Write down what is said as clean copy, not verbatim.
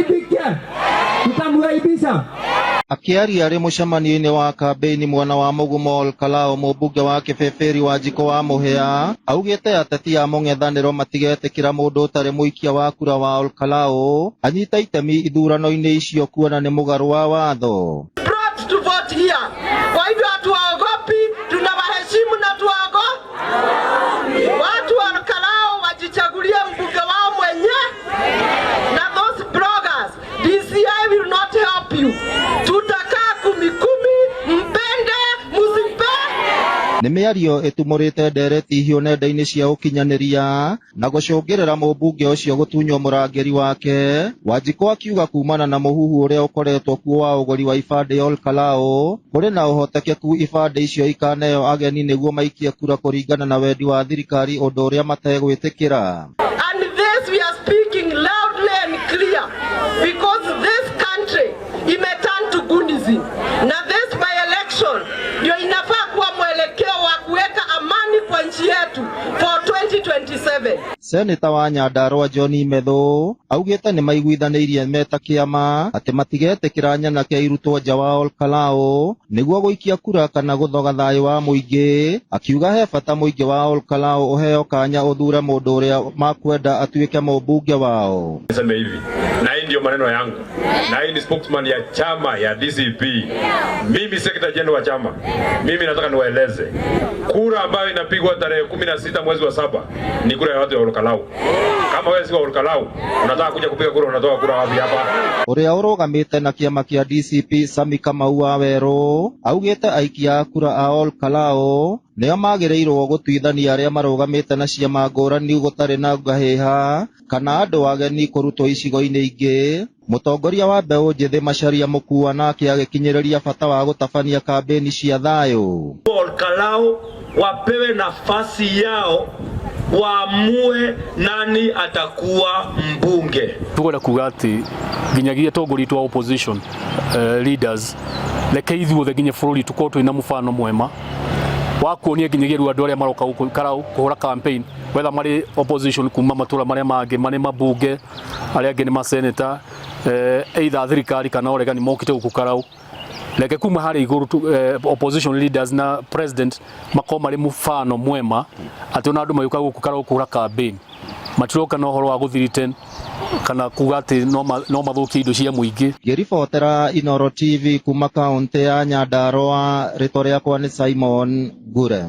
Tuaibike, tutamuaibisha. Akĩaria arĩ mũcemanio-inĩ wa kambĩini mwena wa Mũgumo Olkalou, mũmbunge wa Kĩbĩbĩri Wanjikũ wa Mũhĩa augĩte ateti a mũng'ethanĩro matigetĩkĩra mũndũ ũtarĩ mũikia wa kura wa Olkalou anyite itemi ithurano-inĩ icio kuona nĩ mũgarũ wa watho. Brought to vote here. Kwa hivyo hatuwaogopi, tunawaheshimu na tuwaogo. Watu wa Olkalou wajichagulie mbunge wao mwenye, na those bloggers, DCI will not help you. Tutakaa kumi kumi, mpende msipe. Nĩ mĩario ĩtumũrĩte ndereti hiũ nenda-inĩ cia ũkinyanĩria na gũcũngĩrĩra mũmbunge ũcio gũtunywo mũrangĩri wake. Wanjikũ akiuga kumana na mũhuhu ũrĩa ũkoretwo kuo wa ũgũri wa ibandĩ Olkalou, kũrĩ na ũhotekeku ibandĩ icio ikaneo ageni nĩguo maikie kura kũringana na wendi wa thirikari, ũndũ ũrĩa mategwĩtĩkĩra. And this we are speaking loudly and clear because this country imeturn to Gunism. Na this by election ndio inafaa kuwa mwelekeo wa kuweka amani kwa nchi yetu for 2027. Seneta wa Nyandarua John Methu augĩte nĩ maiguithanĩirie meta kĩama atĩ matigetĩkĩra nyanake irutwo nja wa Olkalou nĩguo gũikia kura kana gũthoga thayũ wa mũingĩ. Akiuga he bata mũingĩ wa Olkalou ũheo kanya ũthure mũndũ ũrĩa makwenda atuĩke mũmbunge wao. Niseme hivi, na hii ndio maneno yangu, na hii ni spokesman ya chama ya DCP. Mimi secretary general wa chama, mimi nataka niwaeleze kura ambayo inapigwa tarehe 16 mwezi wa 7 ni kura ya watu ya Olkalou. Kama wewe si wa Olkalou, unataka kuja kupiga kura, unatoa kura wapi hapa? Ũrĩa ũrũgamĩte na kĩama kĩa DCP Sami Kamau wa Werũ augĩte aikia a kura a Olkalou nĩo magĩrĩirwo gũtuithania arĩa marũgamĩte na ciama ngũrani gũtarĩ na ngahĩha kana andũ ageni kũrutwo icigo-inĩ ingĩ. Mũtongoria wa mbeũ njĩthĩ Macharia Mũkua nake agĩkinyĩrĩria bata wa gũtabania kambĩni cia thayũ. Olkalou wapewe nafasi yao waamue nani atakuwa mbunge. Tukwenda kuga ati nginyagia atongoria aitũ a opposition leaders, reke ithuothe nginya bũrũri tukorwo twĩna mũbano mwema wa kuonia nginyagia rĩu andũ arĩa maroka gũkũ Karau kũhũra campaign, whether marĩ opposition kuma matũra marĩa mangĩ, marĩ mabunge, arĩa angĩ nĩ maseneta, either thirikari kana ũregani mokĩte gũkũ Karau, reke kuma harĩa igũrũ opposition leaders na president makorwo marĩ mũbano mwema atĩ ona andũ magĩũka gũkũ Karau kũhũra campaign matiroka na ũhoro wa gũthiriten kana kuga atĩ no mathũkie indo cia mũingĩ. Ngĩribotera Inooro TV kuma kaũntĩ ya Nyandarua, rĩtwa rĩakwa nĩ Simon Ngure.